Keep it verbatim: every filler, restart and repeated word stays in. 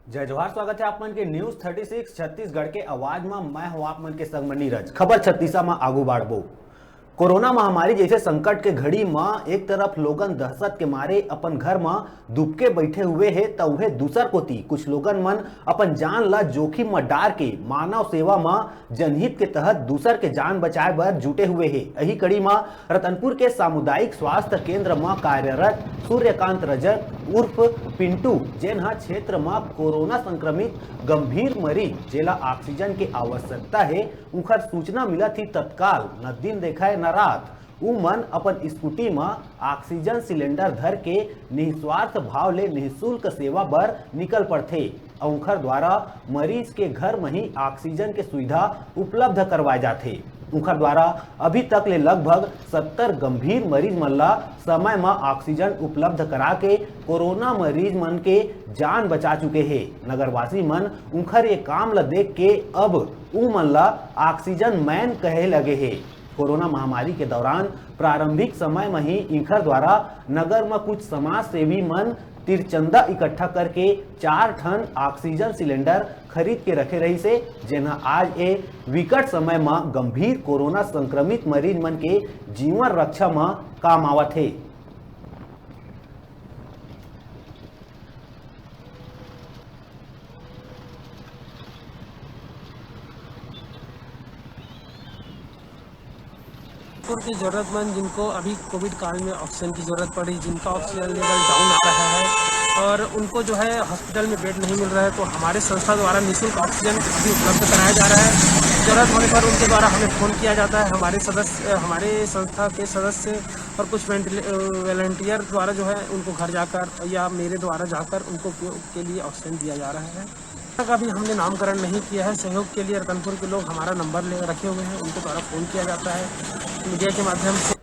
जय जोहार, स्वागत है आप मन के न्यूज़ थर्टी सिक्स छत्तीसगढ़ के आवाज म। मैं हूं आप मन के संग म नीरज। खबर छत्तीसा म आगू बाढ़बो। कोरोना महामारी जैसे संकट के घड़ी म एक तरफ लोगन दहशत के मारे अपन घर म दुबके बैठे हुए हे, त उहे दूसर कोती कुछ लोगन मन अपन जान ला जोखिम म डार के मानव सेवा म जनहित के तहत दूसर के जान बचाए बर जुटे हुए हे। यही कड़ी म रतनपुर के सामुदायिक स्वास्थ्य केंद्र म कार्यरत सूर्यकांत रजक उर्फ पिंटू, जेन ह क्षेत्र म कोरोना संक्रमित गंभीर मरीज, जेला ऑक्सीजन के आवश्यकता हे, उंखर सूचना मिलत ही तत्काल न दिन देखाए न रात उमन अपन स्कूटी म ऑक्सीजन सिलेंडर धर के निस्वार्थ भाव ले निशुल्क सेवा बर निकल पड़थे। अउ उंखर द्वारा मरीज के घर म ही ऑक्सीजन के सुविधा उपलब्ध करवाए जाथे। उंखर द्वारा अभी तक ले लगभग सत्तर गंभीर मरीज मन ला समय म ऑक्सीजन उपलब्ध करा के कोरोना मरीज मन के जान बचा चुके हे। नगरवासी मन उंखर ये काम ला देख के अब उमन ला ऑक्सीजन मैन कहे लगे हे। कोरोना महामारी के दौरान प्रारंभिक समय म ही इंखर द्वारा नगर म कुछ समाज सेवी मन तिरचंदा इकट्ठा करके चार ठन ऑक्सीजन सिलेंडर खरीद के रखे रहिस हे, जेन ह आज ए विकट समय म गंभीर कोरोना संक्रमित मरीज मन के जीवन रक्षा म काम आवत हे। की जरूरतमंद जिनको अभी कोविड काल में ऑक्सीजन की जरूरत पड़ी, जिनका ऑक्सीजन लेवल डाउन आ रहा है और उनको जो है हॉस्पिटल में बेड नहीं मिल रहा है, तो हमारे संस्था द्वारा निःशुल्क ऑक्सीजन अभी उपलब्ध कराया जा रहा है। जरूरत होने पर उनके द्वारा हमें फ़ोन किया जाता है। हमारे सदस्य, हमारे संस्था के सदस्य और कुछ वेंटिले-, अ, वॉलंटियर द्वारा जो है उनको घर जाकर या मेरे द्वारा जाकर उनको उपयोग के लिए ऑक्सीजन दिया जा रहा है। तक अभी हमने नामकरण नहीं किया है। सहयोग के लिए रतनपुर के लोग हमारा नंबर ले रखे हुए हैं, उनके द्वारा फ़ोन किया जाता है मीडिया के माध्यम से।